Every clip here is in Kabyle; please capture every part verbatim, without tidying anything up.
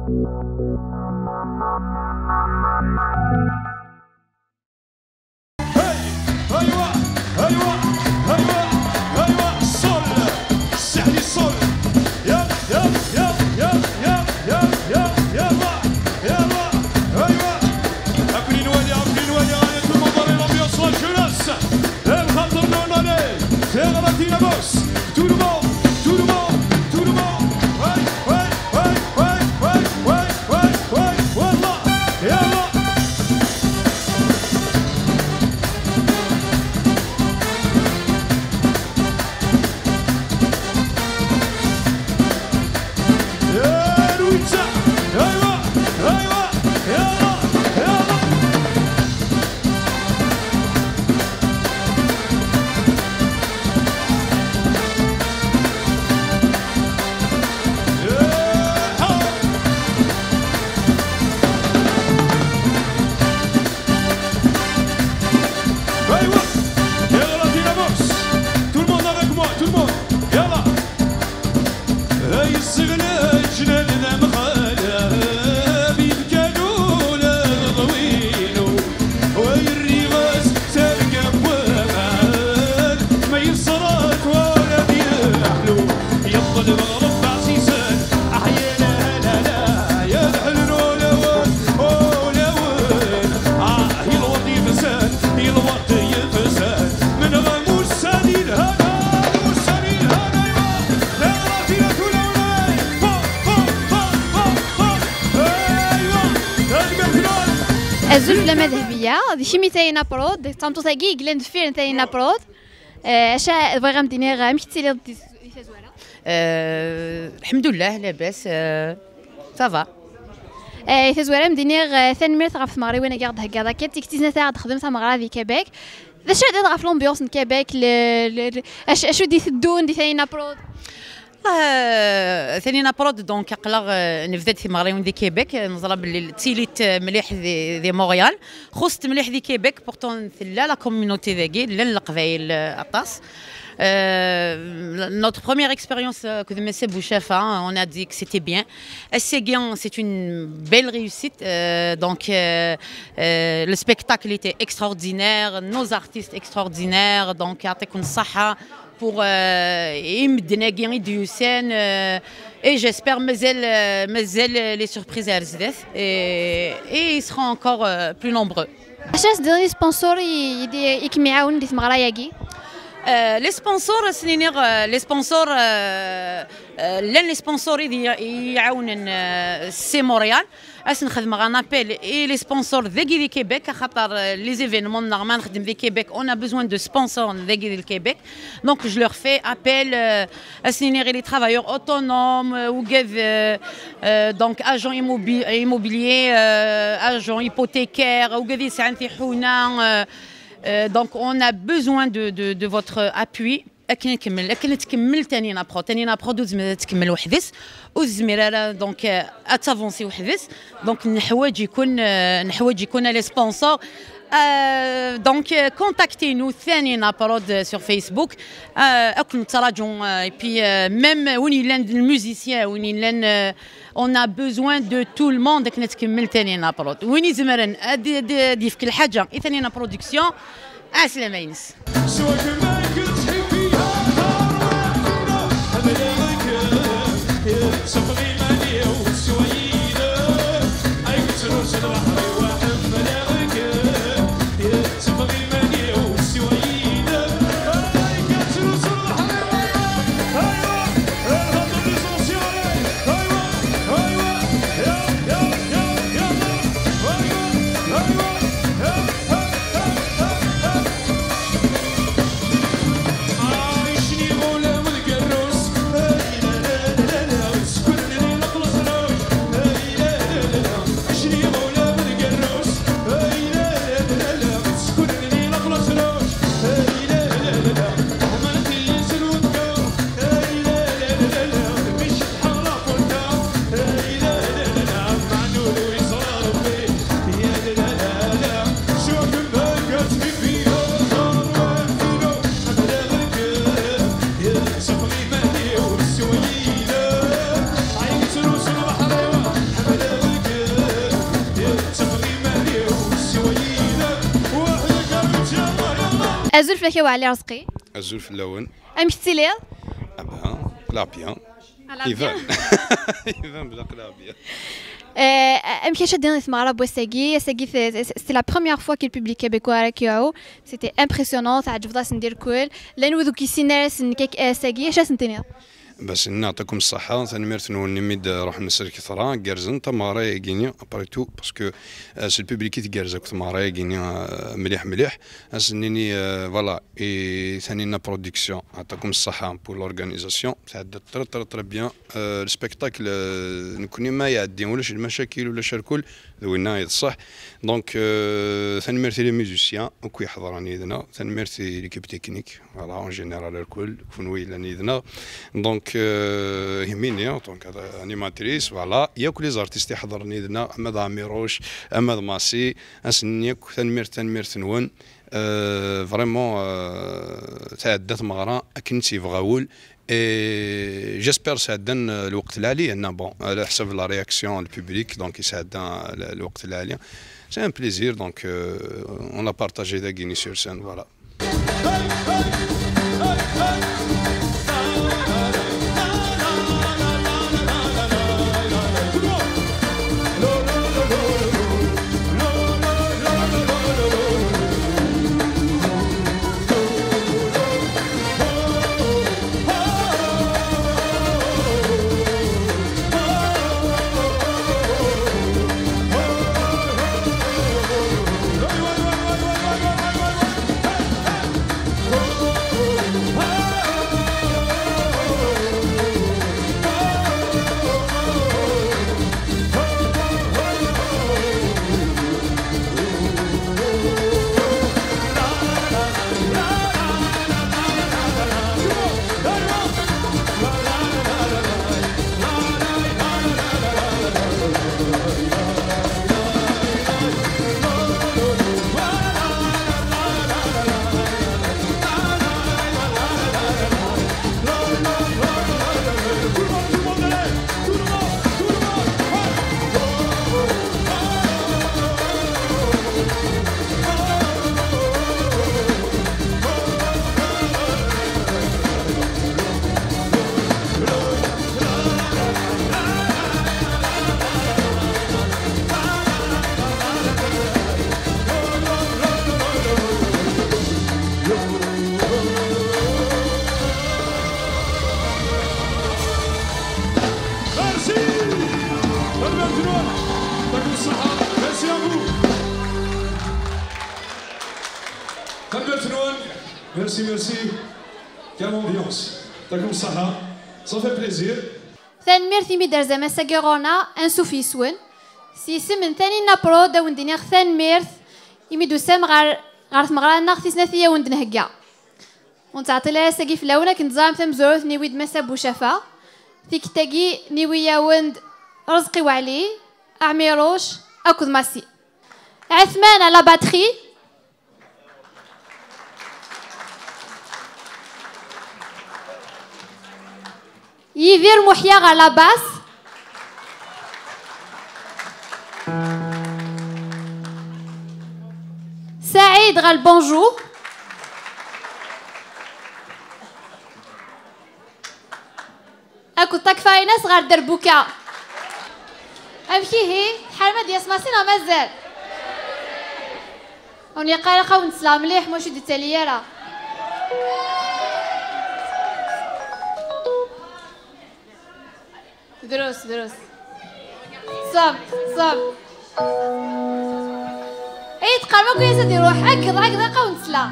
ايوا، ايوا، ايوا، ايوا، صول. السحلي صول. يا، يا، يا، يا، يا، يا، يا، يا، يلا، يلا، ايوا. اكلي نوالي، اكلي نوالي، allez, tout le monde, allez, l'ambiance, la jeunesse. الخاطر نون، allez. C'est la Martina Boss. Tout le monde, tout le monde, tout le monde. Ouais, ouais, ouais, ouais, ouais, ouais, ouais, ouais, والله. يلا. يا رويتشا. ايوا، ايوا، يلا، يلا. ايوا. يلا ديناموس. Tout le monde avec moi, tout le monde. يلا. Ay yesseɣla leǧnan d amxalab, yefkan ula d ḍwinu, wa yerriɣ-as targa n waman, ma yesrat wala d yeḥlu, yeṭṭel ɣer rebbeɛ sisan, aḥya la la la, ya d ḥellu ulawen, ulawen, ah, i lweqt yefsan, i lweqt yefsan, menɣa ussan yelhan, ussan yelhan, aywa. Azul fell-am a Dehbiya, d kemm i Taninna Prod, d tameṭṭut-agi i yellan deffir n Taninna Prod. Eh, acu bɣiɣ ad m-d-iniɣ, amek tettiliḍ di, di tazwara? Eh, lḥemdullah, labas, eh, ça va. Eh, di tazwara ad m-d-iniɣ, eh, tanemmirt ɣef tmeɣriwin-agi i ɣ-d-theggaḍ akka, d tikkelt-is snat ara ɣ-d-texdem tameɣra di Québec. D acu ara d-tiniḍ ɣef l'ambiance n Québec, le, le, le, acu, acu d-iteddun di Taninna Prod? Taninna Prod, donc, aql-aɣ, euh, nebda-d timeɣriwin di Québec, euh, neẓra belli ttilint, euh, mliḥ di, di Montréal. Xuṣṣent mliḥ di Québec, pourtant tella la communauté dagi, llan Leqbayel, euh, aṭas. Euh, notre première expérience, euh, akked Mass Bouchafa, on a dit que c'était bien. Ass-agi, c'est une belle réussite. Euh, donc, euh, euh, le spectacle était extraordinaire, nos artistes extraordinaires. Donc, يعطيكم الصحة. Pour, euh, i medden-agi i d-yusan, euh, et j'espère mazal, euh, mazal les surprises ar zdat, et, et ils seront encore, euh, plus nombreux. Acu ara s-d-tiniḍ i sponsor i, i, i kem-iɛawnen di tmeɣra-agi? Euh, les sponsors, ad sen-iniɣ, euh, les sponsors, euh, euh, llan les sponsors i d-, i iɛawnen, euh, c'est Montréal. Ad sen-xedmeɣ un appel i les sponsors dagi di Québec, axaṭer, euh, les événements-nneɣ ma nxeddem di Québec, on a besoin de sponsors dagi di Québec. Donc, je leur fais appel, euh, ad sen-iniɣ i les travailleurs autonomes, euh, wigad, euh, euh, donc, agent immobi-, immobilier, euh, agent hypothécaire, wigad yesɛan tiḥuna, euh, euh, donc, on a besoin de, de, de votre appui. Akken ad tkemmel, akken ad tkemmel Taninna Prod. Taninna Prod ur tezmir ad tkemmel weḥd-s, ur tezmir ara, donc, euh, ad tavansi weḥd-s. Donc, neḥwaǧ-iken, euh, neḥwaǧ-iken, les sponsors. Euh, donc, euh, contactez-nous, Taninna Prod, euh, sur Facebook. Euh, ad ken-nettraǧu, euh, et puis, euh, même, euh, win yellan d lmusicien, win yellan, euh, on a besoin de tout le monde akken ad tkemmel Taninna Prod. Win izemren ad, ad, ad yefk lḥaǧa i Taninna Production, ɛeslama-ines. Azul fell-ak a Waɛli Rezqi. Azul fell-awen. Amek tettiliḍ? Ah ben, aql-aɣ bien. Aql-aɣ bien. Iban. Iban belli aql-aɣ bien. Eh, amek acu ad d-tiniḍ i tmeɣra n wass-agi? Ass-agi, t-, t-, c'était la première fois que le public québécois ara k-iɛu. C'était impressionnant, tɛeǧbeḍ-asen di lkul. Llan wid ur k-yessinen ara ass-agi, acu ad sen-tiniḍ? Bas nniɣ, yeɛṭikum ṣṣeḥḥa, tanemmirt-nwen imi d-ruḥen s lketṛa, gerrzen tameɣra-agi-ni, après tout, parce que, euh, s le public i tgerrez akk tmeɣra-agi-ni, euh, mliḥ, mliḥ. Ad s-nini, euh, voilà, i Tanina Production, yeɛṭikum ṣṣeḥḥa pour l'organisation, tɛedda très, très, très bien. Euh, le spectacle, euh, nekkni ma iɛeddi, ulac lmacakil, ulac alkul, d winna i d ṣṣeḥ. Donc, euh, tanemmirt i les musiciens, akk iḥeḍren yid-neɣ, tanemmirt i l'équipe technique. Voilà, en général, lkul, kunwi yellan yid-neɣ. Donc, euh, Himini, donc, euh, animatrice, voilà. Yakk les artistes iḥeḍren yid-neɣ, ama d Ɛmiruc, ama d Massi, ad s-nini yakk tanemmirt, tanemmirt-nwen. Euh, vraiment, euh, tɛedda tmeɣra akken i tt-yebɣa wul. Et j'espère sɛeddan, euh, lweqt lɛali, anna, bon, ala ḥsab la réaction du public, donc sɛeddan l-, lweqt lɛali. C'est un plaisir, donc, euh, on a partagé dagini sur scène, voilà. Merci. Tanemmirt-nwen. Merci à vous. Tanemmirt-nwen. Merci, merci. Quelle ambiance. Yeɛṭikum ṣṣeḥḥa. Ça fait plaisir. Tanemmirt imi d-terzam ass-agi ɣur-neɣ, ansuf yes-wen. S yisem n Tanina Prod, ad wen-d-iniɣ tanemmirt imi d-tusam ɣer, ɣer tmeɣra-nneɣ tis snat i awen-d-nhegga. Ur nettɛeṭṭil ara ass-agi fell-awen, akken teẓram tamezwarut-nni n Massa Bucafa, tikkelt-agi n yiwi-yawen-d Rezqi Waɛli, Ɛmiruc akked Massi. Ɛetman à la batterie. Yidir Muḥya ɣer la basse. Saɛid ɣer le banjo. Akked takfarinas ɣer derbuka. Amek ihi? Tḥarem ad d-yas Massi neɣ mazal? Ur yeqqar ara, ad wen-sleɣ mliḥ, ma ur d-yettali ara. Drus, drus. Ṣab, ṣab. Ay, teqqarem akk yas ad iruḥ. Aggeḍ, aggeḍ, ad wen-sleɣ.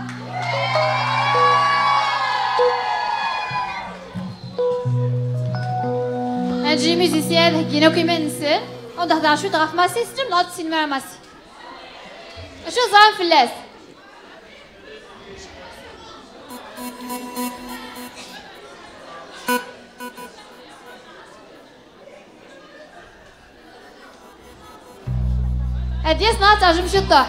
Ad nǧi musiciens ad heggin akk iman-nsen. Ad d-hḍeṛ cwiṭ ɣef Massi, s ǧemleɣ ur tessinem ara Massi. Acu ẓran fell-as? Ad yas neɣ ad teɛjem ciṭuḥ?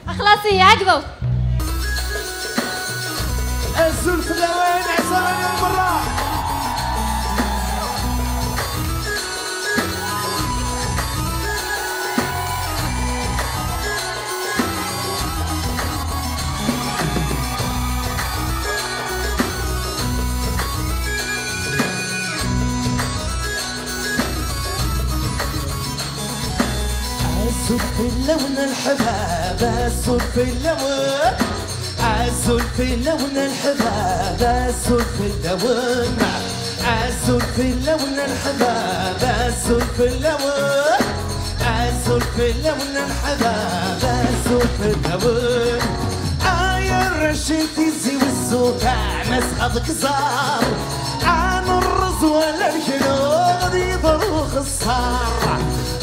Axlaṣ ihi, ɛegḍew. Azul fell-awen, ɛeslama merra. Fell-awen a leḥbab, azul fell-awen. Azul fell-awen a leḥbab, azul fell-awen. Azul fell-awen a leḥbab, azul fell-awen. Azul fell-awen a leḥbab, azul fell-awen. Ay arrac n Tizi Wezzu, taɛmas ad gẓar. Ad nerreẓ wala lekdub ad yeḍru xeṣṣar.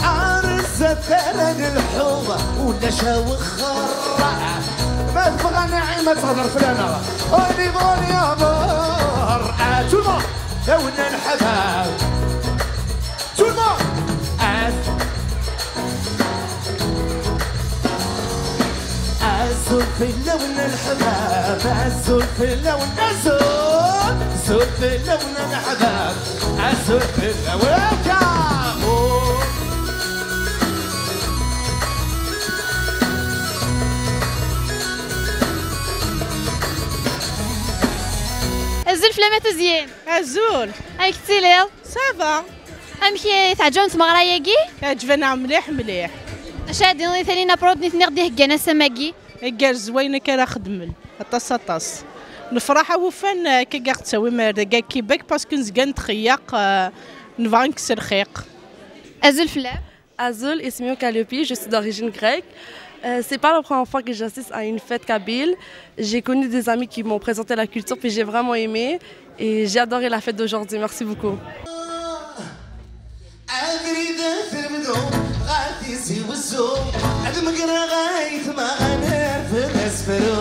Ar zdat ara nelḥu, ulac awexxer. Ma tebɣa Naɛima ad tehder fell-aneɣ, on y va, on y va. Ah, tout le monde, d awen a leḥbab. Tout le monde. Az-, azul fell-awen a leḥbab, azul fell-awen, azul, azul fell-awen a leḥbab, azul fell-awen. Welcome! Azul fell-am a Tuzyin. Azul. Amek tettiliḍ? Ça va. Amek i teɛǧeb-am tmeɣra-agi? Teɛǧeb-aneɣ mliḥ, mliḥ. Acu ara d-tiniḍ i Tanina Prod nitni i ɣ-d-iheggan ass-am-agi? Igerrez wayen akka ara xedmen. Aṭas, aṭas. Nefṛeḥ awufan, eh, akka i ɣ-d-tawim ar dagi ar Québec, parce que nezga netxeyyeq, eh, nebɣa ad nekkes lxiq. Azul fell-am. Azul, isem-iw Calliope, je suis d'origine grecque. Euh, c'est pas la première fois que j'assiste à une fête kabyle. J'ai connu des amis qui m'ont présenté la culture, puis j'ai vraiment aimé. Et j'ai adoré la fête d'aujourd'hui. Merci beaucoup. Abrid ad t-nebdu ɣer Tizi Wezzu, ad megreɣ aytma ad nerfed asefru.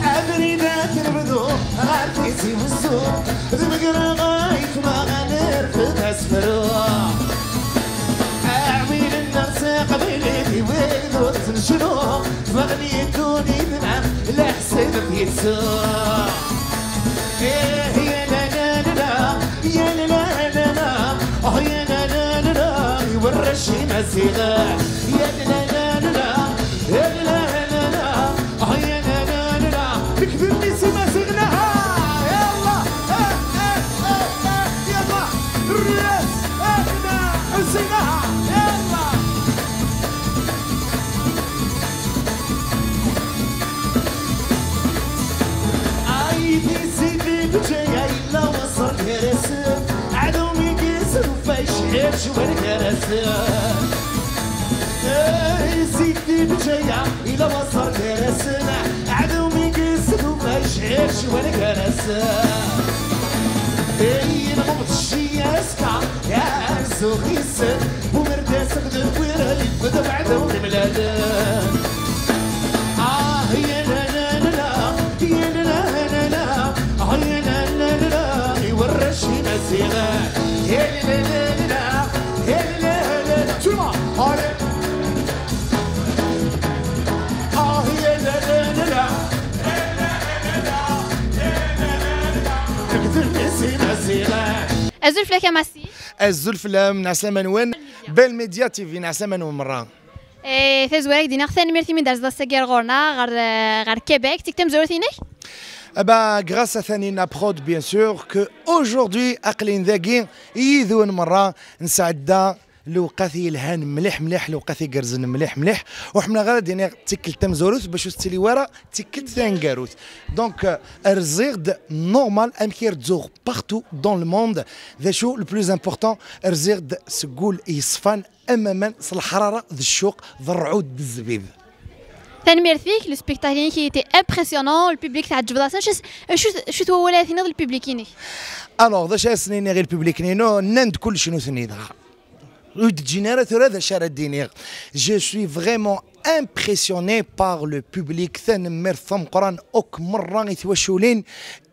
Abrid ad t-nebdu ɣer Tizi Wezzu, ad megreɣ aytma ad nerfed asefru. Aɛwin-nneɣ s teqbaylit i wid ur tt-necnu, ffɣen yeddun yid-neɣ leḥsab ad t-yettu. Ih, ya la la la la, ya la la la la, oh ya la la la la, i warrac Imaziɣen. Ya la la la la la, ya la la la la, oh ya la la la la. Nekk d mmi-s Imaziɣen, aha, yalla, eh, eh, eh, eh, yalla, Rriyas, Ahna, Ḥusin, aha, yalla. Ay, di Sidi Bǧaya yella waẓer gar-asen, aɛdaw mi yesrufa yecɛel ccwal gar-asen. Ay, Sidi Bǧaya yella waẓer gar-asen, aɛdaw mi yesrufa yecɛel ccwal gar-asen. Ay, nɣumm tecci aska, ya rzuq-isen, bumerdas akked lwira yeffed abeɛda ur mlalen. Ah, ya la la la la, ya la la la la, ah, ya la la la la, i warrac Imaziɣen. Ya la la la la, ya la la la la. Tout le monde, allez. Ah, ya la la la la. Nekk d mmi-s Imaziɣen. Azul fell-ak a Massi. Azul fell-am, ɛeslama-nwen. Bell Media T V, ɛeslama-nwen merra. Eh, tazwara ad k-d-iniɣ tanemmirt imi d-terziḍ ass-agi ar ɣur-neɣ, ɣer, eh, ɣer Québec. D tikkelt tamezwarut-inek? Ah bah, grâce à Tanina Prod, bien sûr, que aujourd'hui, aql-in dagi, yid-wen merra, nesɛedda lewqat yelhan mliḥ mliḥ, lewqat igerrzen mliḥ mliḥ. Ur ḥemmleɣ ara ad iniɣ d tikkelt tamezwarut, bac ur tettili wara d tikkelt taneggarut. Donc, euh, rziɣ-d normal amek i rzuɣ partout dans le monde. D acu le plus important, rziɣ-d seg wul yeṣfan, am aman s leḥrara d ccuq d ṛṛɛud d zzbib. Tanemmirt-ik, le spectacle-inek était impressionnant, le public tɛeǧbeḍ-asen. Acu, acu, acu-t wawal ara tiniḍ i le public-inek? Alors, d acu ara sen-iniɣ i le public-inu? Nnan-d kullec nutni dɣa. Ur d-ǧǧin ara tura d acu ara d-iniɣ. Je suis vraiment impressionné par le public, tanemmirt tameqqrant akk merra i twaculin,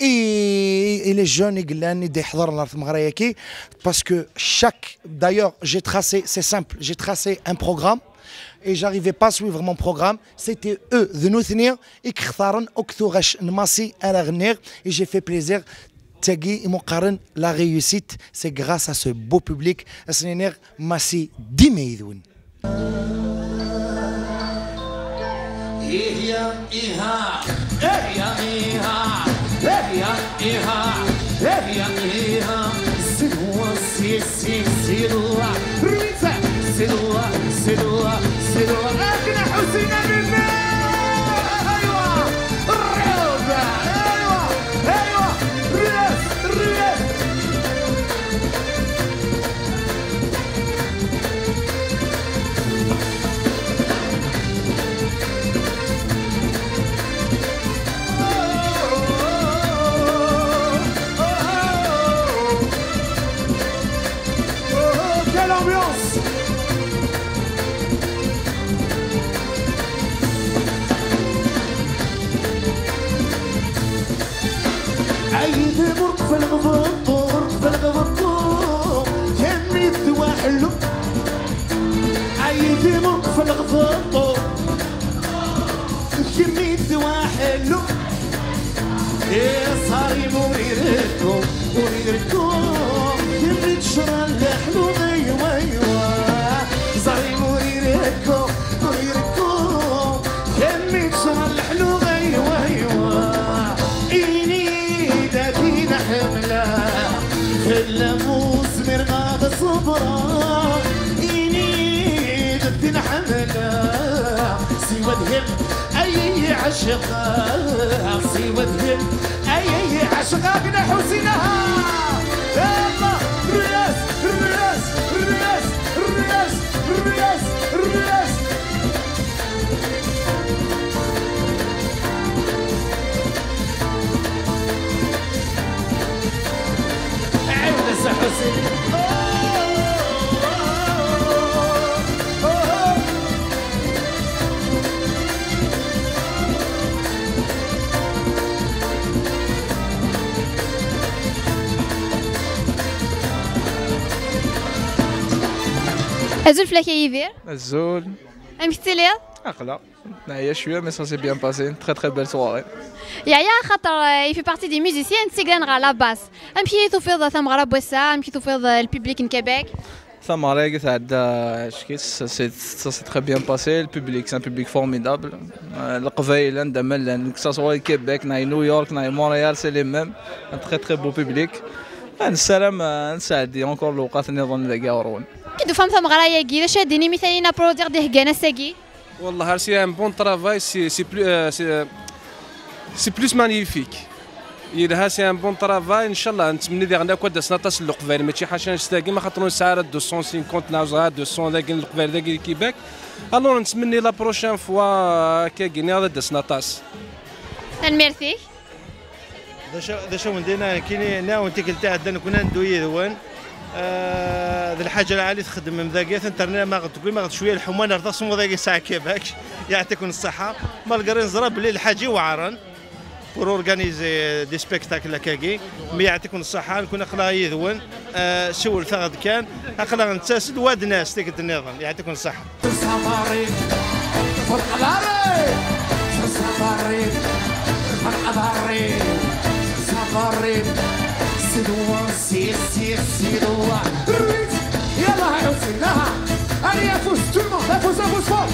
i, i les jeunes i yellan i d-iḥḍren ɣer tmeɣra-agi, parce que chaque, d'ailleurs, j'ai tracé, c'est simple, j'ai tracé un programme et j'arrivais pas à suivre mon programme, c'était eux, d nutni i yextaren akk tuɣac n Massi ara ɣenniɣ, et j'ai fait plaisir. Tagi i mu qqaren la réussite, c'est grâce à ce beau public. Ad sen-iniɣ Massi dima yid-wen. Ihya, iha, ihya, iha, ihya, iha, ihya, iha. Sin wa, si, si, si, la. Rwisa. C'est droit, c'est droit, c'est droit. أكنا حسين منه. أيوة. الرعب. أيوة. أيوة. الرياس. الرياس. Oh, quelle ambiance! Ay d amurqef lɣeḍeṭṭu, urqef lɣeḍeṭṭu, kemmit d waḥlu. Ay d amurqef lɣeḍeṭṭu, kemmit d waḥlu. Iẓer-im ur irekku, ur irekku, kemmit ccṛa leḥlu, aywa, aywa. Iẓer-im ur irekku, ur irekku, kemmit ccṛa leḥlu, aywa, aywa. Ini-d akken ḥemmleɣ, fell-am ur zmireɣ ad ṣebreɣ. Ini-d akken ḥemmleɣ, siwa d kemm ay iyi-ɛecqeɣ, siwa d kemm ay iyi-ɛecqeɣ. Gna Ḥusinaha! Yalla! Rriyas! Rriyas! Rriyas! Rriyas! Rriyas! Rriyas! عاود الزحوسي. Azul fell-ak a Yidir. Azul. Amek tettiliḍ? Aql-aɣ. Neɛya cwiya, mais ça s'est bien passé. Une très, très belle soirée. Yeɛya, xaṭer, euh, il fait partie des musiciens, ttaggan ɣer la basse. Amek i tufiḍ tameɣra n wass-a? Amek i tufiḍ, euh, le public n Québec? Tameɣra-agi tɛedda, euh, ack-itt, ça s'est, ça s'est très bien passé. Le public, c'est un public formidable. Euh, Leqbayel, anda ma llan, que ça soit Québec, neɣ New York, neɣ Montréal, c'est les mêmes. Un très, très beau public. Ah, nessaram, euh, ad nesɛeddi encore lewqat nniḍen dagi ɣur-wen. Amek i d-tufam tameɣra-agi? D acu ara d-tinim i Tanin Apro i ɣ-d-iheggan ass-agi? Wallah, c'est un bon travail, c'est, c'est plus, euh, c'est, euh, c'est plus magnifique. Yelha, c'est un bon travail, ncallah, nettmenni diɣen akk ad d-asen aṭas n Leqbayel, mačči ḥaca annect-agi, ma xaṭer ur nesɛi ara deux cent cinquante neɣ ẓra deux cents dagi n Leqbayel dagi di Québec. Alors, nettmenni la prochaine fois, euh, akkagi-nni ad d-asen aṭas. Tanemmirt-ik. D acu, d acu wen-d-nniɣ nekkini, nniɣ-wen tikkelt iɛeddan nekkni ad neddu yid-wen. Ah, d lḥaǧa lɛali txeddmem dagi, tenternim-aɣ-d, tewwim-aɣ-d cwiya lḥuma, nerr tasmuḍ-agi sɛa Québec. Yeɛṭiken ṣṣeḥḥa. Malgré neẓra belli lḥaǧa iweɛren pour organiser des spectacles akkagi. Mais yeɛṭiken ṣṣeḥḥa, nekkni aql-aɣ yid-wen. Ah, siwlet-aɣ-d kan. Aql-aɣ nettas-d, wa ad d-nas tikkelt nniḍen. Yeɛṭiken ṣṣeḥḥa. Safarin, ferq lari, safarin, ferq lari, safarin, sidwa, si, si, sidwa. Rrit, yalla, ha, Ḥusin, ha. Allez, afus, tout le monde, afus, afus, fort.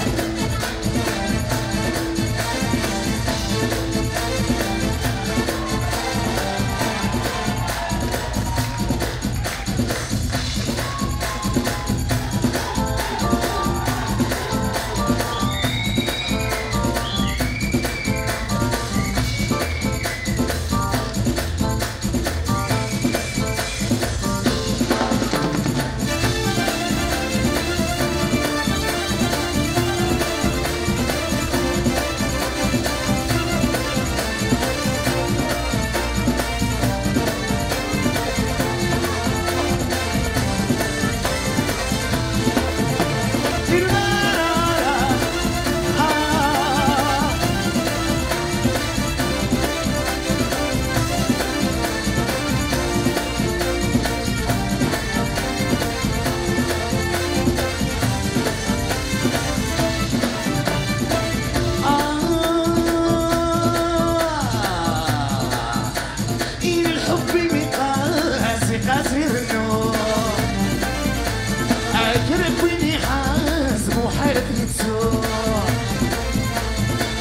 آه، إلى الحب مقاسي قاسي النور. أقرب وين يحاز محارب يتسوع.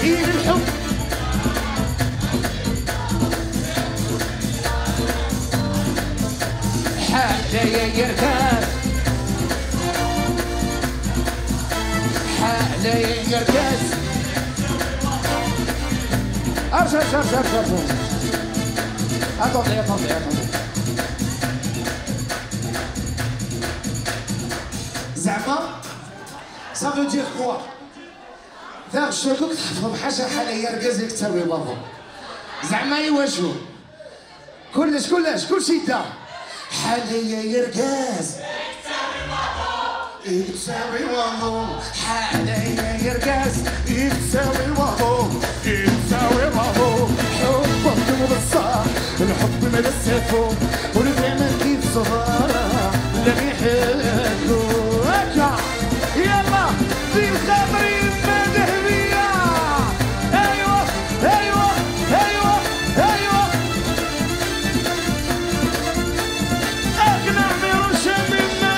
إلى الحب حاليا يرتاح. Yes. Attendez, attendez, attendez. Attendez, attendez, attendez. زعما، ça veut dire quoi? داغ الشكوك تحفظ حاجة حالة يا رجاز يكتب يبابا. زعما ايوا شو؟ كلش، كلش، كلشي يدا. حاليا يا رجاز. يتساوي والو. حاليا يا رجاز. يتساوي والو. يتساوي والو. حبك بصح. الحب من السيفو. ولدي من كيف صغار. لم يحبوا. هكا. يلا. ذي الخبر يما دهبية. ايوه، ايوه، ايوه، ايوه. اقنع من رشا بالله.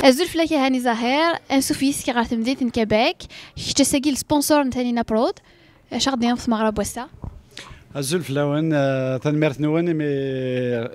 Azul fell-ak a Hani Zahir, ansuf yis-k ɣer temdint n Québec. Kečč ass-agi d sponsor n Tanina Prod. Acu ɣ-d-tiniḍ ɣef tmeɣra n wass-a? Azul fell-awen, eh, tanemmirt-nwen imi, eh,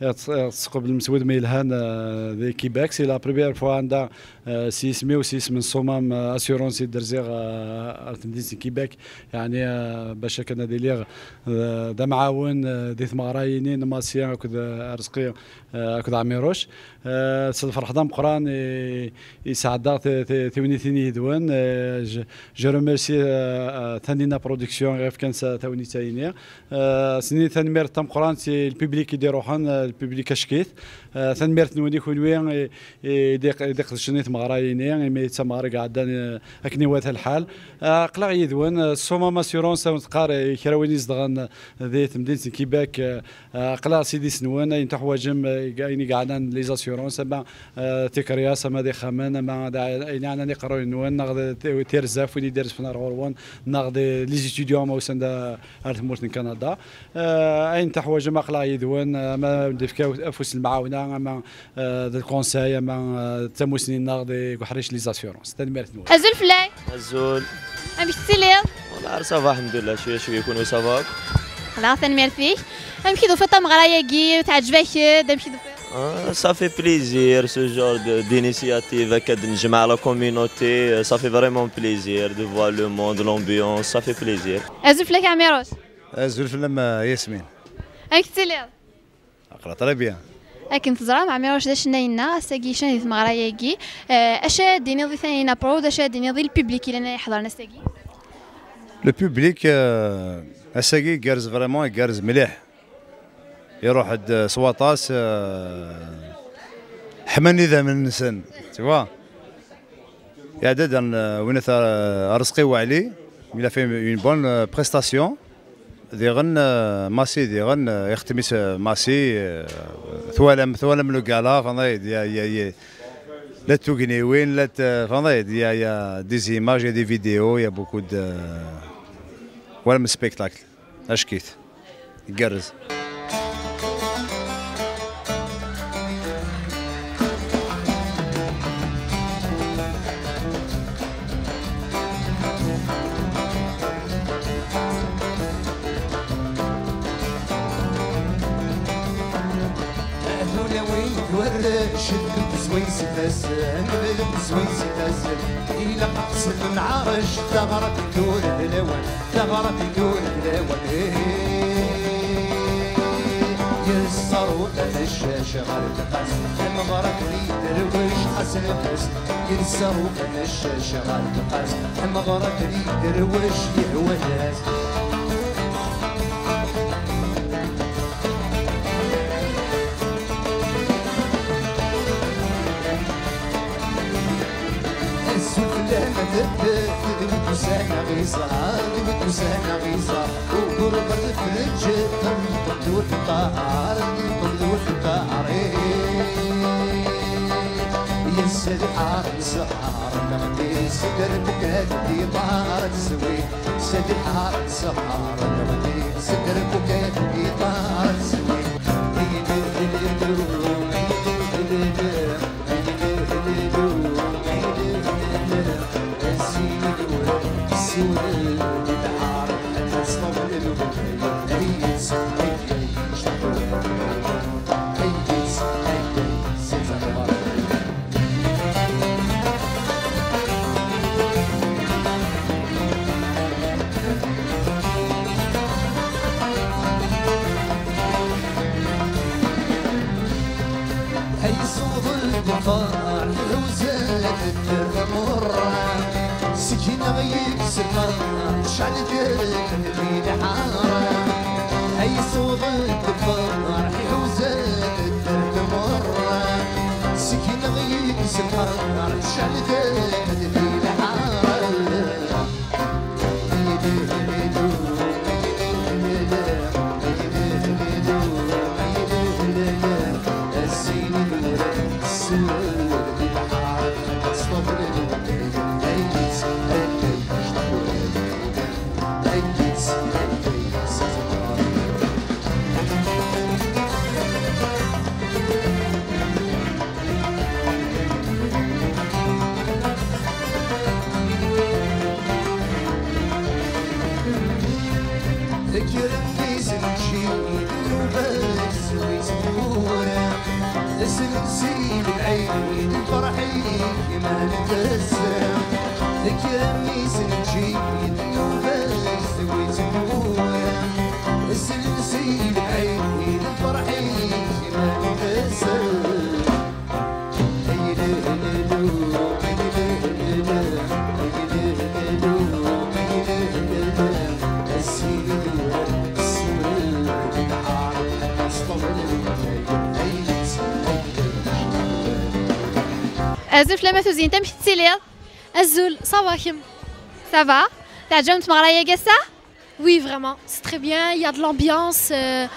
ɣ-tt-, ɣ-tesqeblem s wudem yelhan, eh, di Québec. C'est la première fois anda, eh, s yisem-iw, s yisem n Sumam, eh, Assurance i d-rziɣ, eh, ar temdint n Québec. Yeɛni, eh, bac akken ad iliɣ, eh, d amɛawen, eh, di tmeɣra-ini n Massi akked, eh, Arezqi, eh, akked Ɛmiruc. Eh, s lferḥ d ameqqran i, i sɛeddaɣ ti-, ti-, tiwnitin yid-wen. Eh, je, je remercie, eh, eh, Tanina Production ɣef kan s tawnit-ayini. Eh, sni tanemmirt tameqqrant i lpublik i d-iruḥen, eh, lpublik acek-it. Eh, tanemmirt-nwen i kunwi i, i d-iq-, i d-iqedcen i tmeɣra-yini, imi d tameɣra i iɛeddan, eh, akken iwata lḥal. Eh, aql-aɣ yid-wen, eh, Sumam Assurance, awen-teqqar, eh, i kra win izedɣen di temdint n Québec, eh, Eh, aql-aɣ s idis-nwen, ayen tuḥwaǧem, eh, ayen i yeɛnan les assurances, ama, eh, tikeryas, ama d ixxamen, ama d a-, ayen yeɛnan iqerruyen-nwen, neɣ d ti-, tirzaf, win i d-irezfen ar ɣur-wen, neɣ d les étudiants, ma usan-d, eh, ar tmurt n Kanada. Eh, ayen tuḥwaǧem, aql-aɣ yid-wen, eh, ama d-ifka afus n lemɛawna, ama, eh, d lkonsay, ama, eh, d tamusni-nneɣ deg uḥric les assurances. Tanemmirt-nwen. Azul fell-ak. Azul. Amek tettiliḍ? Wallah, ça va, alḥemdulillah, cwiya, cwiya, kunwi ça va? Xla, tanemmirt-ik. Amek i d-tufiḍ tameɣra-agi? Teɛǧeb-ak-d? Amek i d-tufiḍ? Ah, ça fait plaisir, ce genre de, d'initiative, akka d-nejmeɛ la communauté, euh, ça fait vraiment plaisir de voir le monde, l'ambiance, ça fait plaisir. Azul fell-ak, Ɛmiruc. Azul fell-am, a Yasmin. Amek tettiliḍ? Aql-aɣ très bien. Akken teẓram, Ɛmiruc d acennay-nneɣ, ass-agi yecna di tmeɣra-agi. Eh, acu ara d-tiniḍ i Tanina Prod, acu ara d-tiniḍ i lpublik yellan ad iḥeḍren ass-agi? Le public, eh, ass-agi igerrez vraiment, igerrez mliḥ. Iruḥ-d, eh, s waṭas, eh, ḥman idammen-nsen, tu vois. Iɛedda-d, eh, winat, eh, Arezqi Waɛli, il a fait une bonne, eh, prestation. Diɣen, eh, Massi, diɣen, eh, ixtem-is, eh, Massi, eh, twalam, twalam le gala, fanayd, ya, ya, ya, la tugniwin, la t-, fanayd, ya, ya des images, ya des vidéos, ya beaucoup de, twalam spectacle, acek-it, igerrez. Tulawin twerrec, deg swayes ifassen, deg swayes ifassen. Ilaq ad ḥesben lɛerc, taɣratin tura d lawan. Taɣratin tura d lawan, eh. Yessarufen ccac ɣer tqas, tameɣra-nni derwec xas lbas. Yessarufen ccac ɣer tqas, tameɣra-nni derwec yehwa-yas. Azul fell-am a tafat, d wid usan a ɣ-iẓer, d wid usan a ɣ-iẓer. Ugur ɣer lefreǧ, ṭṭerḍ ur teqqar, ṭṭerḍ ur teqqar, eh. Yessa lḥar n ssehar, neɣli s derbukat d iḍar n zzwil. Yessa lḥar n ssehar, neɣli s derbukat d iḍar n zzwil. Acḥal d lḥara, ay suḍen tefreḥ, iḥuza teffer tmerra, seg-neɣ yis-lḥara, acḥal d lḥara. Tekrem izenǧi nnuba teswit tmura, teslem si lɛid lferḥ-ik ma nbessem. Tekrem izenǧi nnuba teswit tmura, teslem si lɛid lferḥ-ik ma nbessem. Azul fell-am a Tuzint, amek tettiliḍ? Azul, ça va, kemm? Ça va? Teɛǧeb-am tmeɣra-agi ass-a? Oui, vraiment, c'est très bien, il y a de l'ambiance, euh,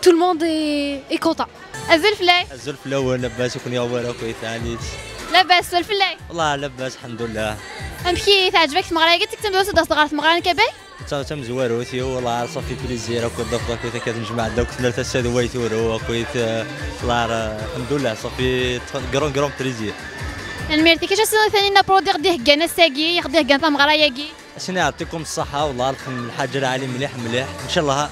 tout le monde est, est content. Azul fell-ak. Azul fell-awen, labas, ur ken-yuɣ wara akk, teɛniḍ? Labas, azul fell-ak. Wellah, labas, lḥemdullah. Amek i teɛǧeb-ak tmeɣra-agi? D tikkelt tamezwarut ad d-taseḍ ɣer tmeɣra n Kabay? D ta-, tamezwarut-iw, wellah, ça fait plaisir akk ad d-afeɣ akk, akka nejmeɛ-d akk, tella tasa d way turu akk, eh, wellah, lḥemdullah, ça fait grand, grand plaisir. Tanemmirt-ik. Acu as-tiniḍ i Taninna Prod i ɣ-d-iheggan ass-agi, i ɣ-d-iheggan tameɣra-agi? Asin يعطيكم الصحة، والله لكم الحاجة العالي مليح مليح، إن شاء الله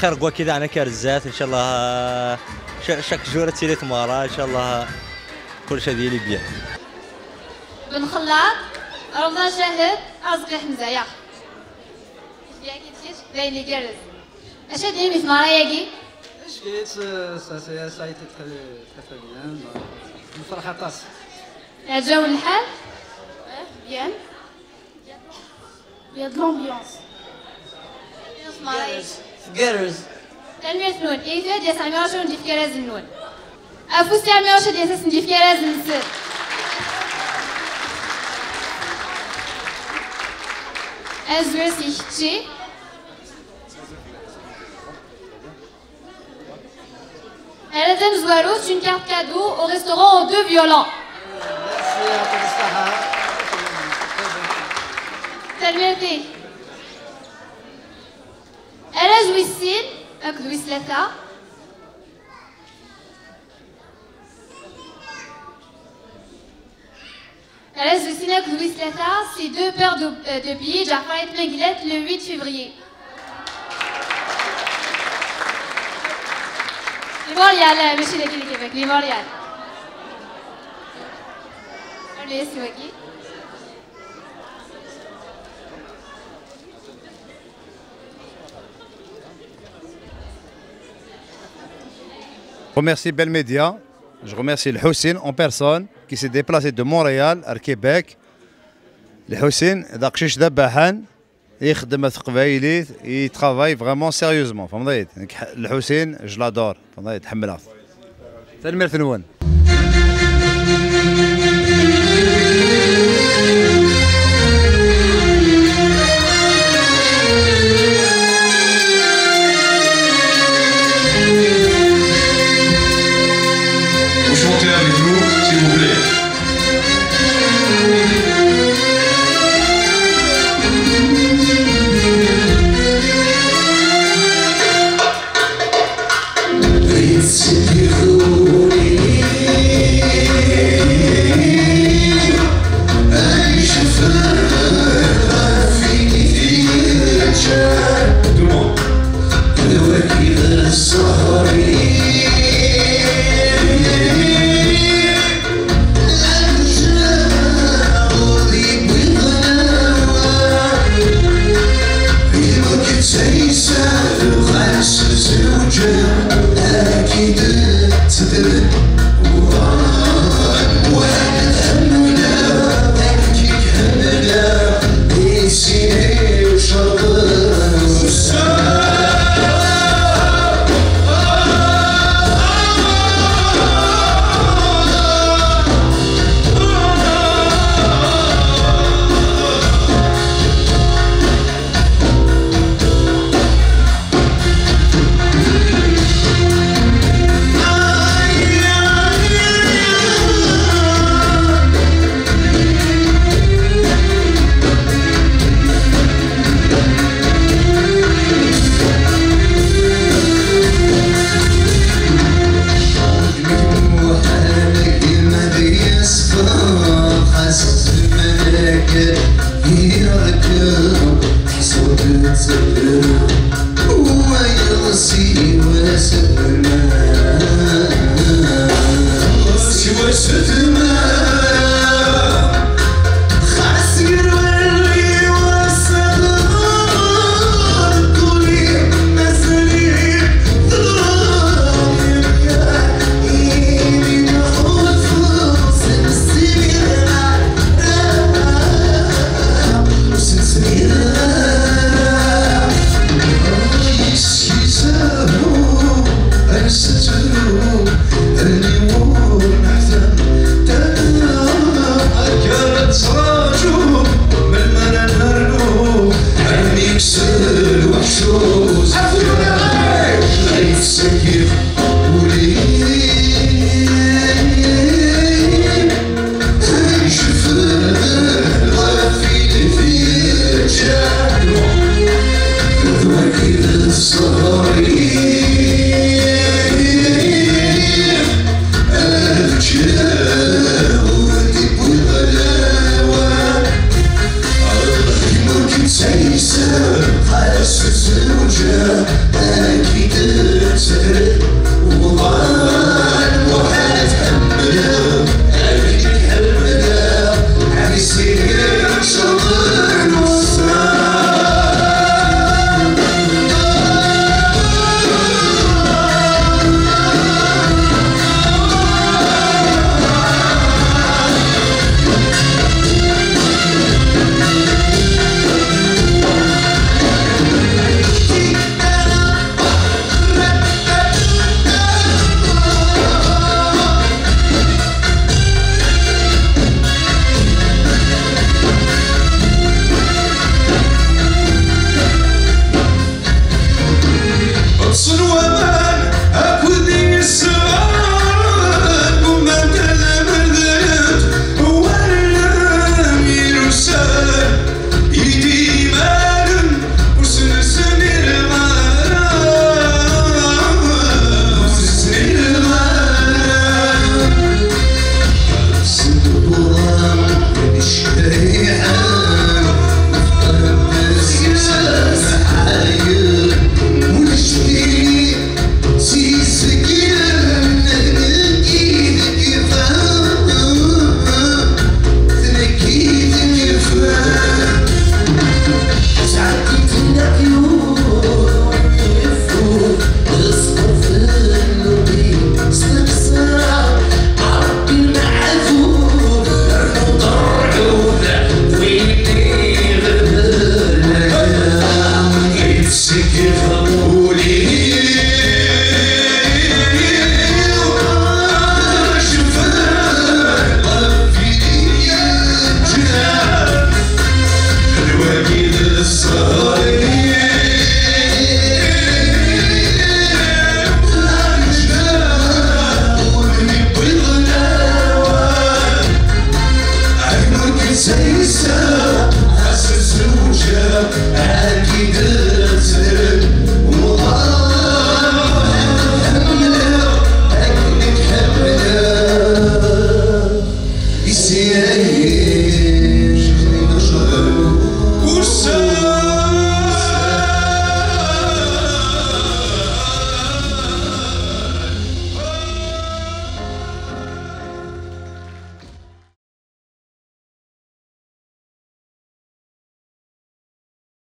خير قوا كذا أنا كارزات، إن شاء الله ش-، chaque jour تيلي تمارا، إن شاء الله كل شيء يلي bien. بن خلاط، رمضان شاهد، أزقي حمزة، يا. يا كي تجيش، باين لي جرس. أش هاد يمي ثمارة ياكي؟ أش كيت، سا، سا، سا، سا، تي تخلي، تخلي بيان، ما. نفرح أطاس. يا جو الحال؟ بيان. Il y a de l'ambiance. Ambiance, marais. Girls. Tanemmirt-nwen. Ihi tura ad d-yas Ɛmiruc ad wen-d-yefk arraz-nwen. Afus i Ɛmiruc ad d-yas ad sen-d-yefk arraz-nsen. Azul si kečči. Arraz amezwaru, une carte cadeau au restaurant aux deux violons. Merci, يعطيك الصحة. Tanemmirt-ik. Arraz wis sin akked wis tlata. Arraz wis sin akked wis tlata, c'est deux paires de, euh, de billets Ǧeɛfer Ayt Mengellat le huit février. Les Montréal, euh, mačči dagi di Québec, les Montréal. Allez, c'est wagi. Je remercie Bell Media. Je remercie Lḥusin en personne qui s'est déplacé de Montréal à Québec. Lḥusin d aqcic d abaḥan, ixeddem ɣef teqbaylit, il travaille vraiment sérieusement, fhmeḍ-iyi-d? Nekk ḥ-, Lḥusin, je l'adore, fhmeḍ-iyi-d, ḥemmleɣ-t. Tanemmirt-nwen. Vous chantez avec nous, s'il vous plaît. Ḥass zewǧeɣ.